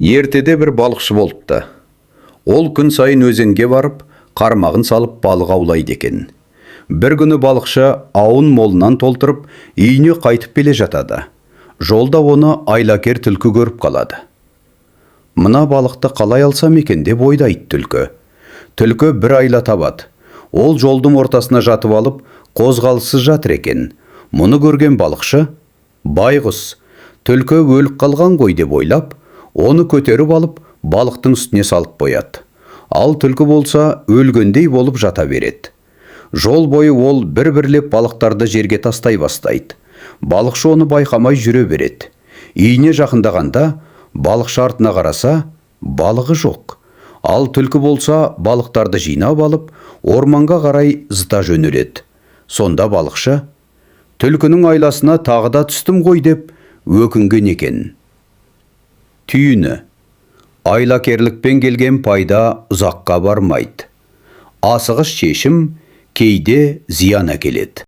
Ертеде бір балықшы болыпты. Ол күн сайын өзенге барып, қармағын салып, балық аулайды екен. Бір күні балықшы ауын молынан толтырып, үйіне қайтып келе жатады. Жолда оны айлакер түлкі көріп қалады. «Мына балықты қалай алсам екен?» – деп ойлайды түлкі. Түлкі бір айла табады. Ол жолдың ортасына жатып алып, қозғалыссыз жатыр екен. Мұны көрген балықшы: «Байғұс, түлкі өліп қалған ғой», – деп ойлап, оны көтеріп алып, балықтың үстіне салып қояды. Ал түлкі болса, өлгендей болып жата береді. Жол бойы ол бір-бірлеп балықтарды жерге тастай бастайды. Балықшы оны байқамай жүре береді. Үйіне жақындағанда балықшы артына қараса, балығы жоқ. Ал түлкі болса, балықтарды жинап алып, орманға қарай зыта жөнеледі. Сонда балықшы: «Түлкінің айласына тағы да түстім ғой», – деп өкінген екен. Түйіні: айлакерлікпен келген пайда ұзаққа бармайды. Асығыс шешім кейде зиян әкеледі.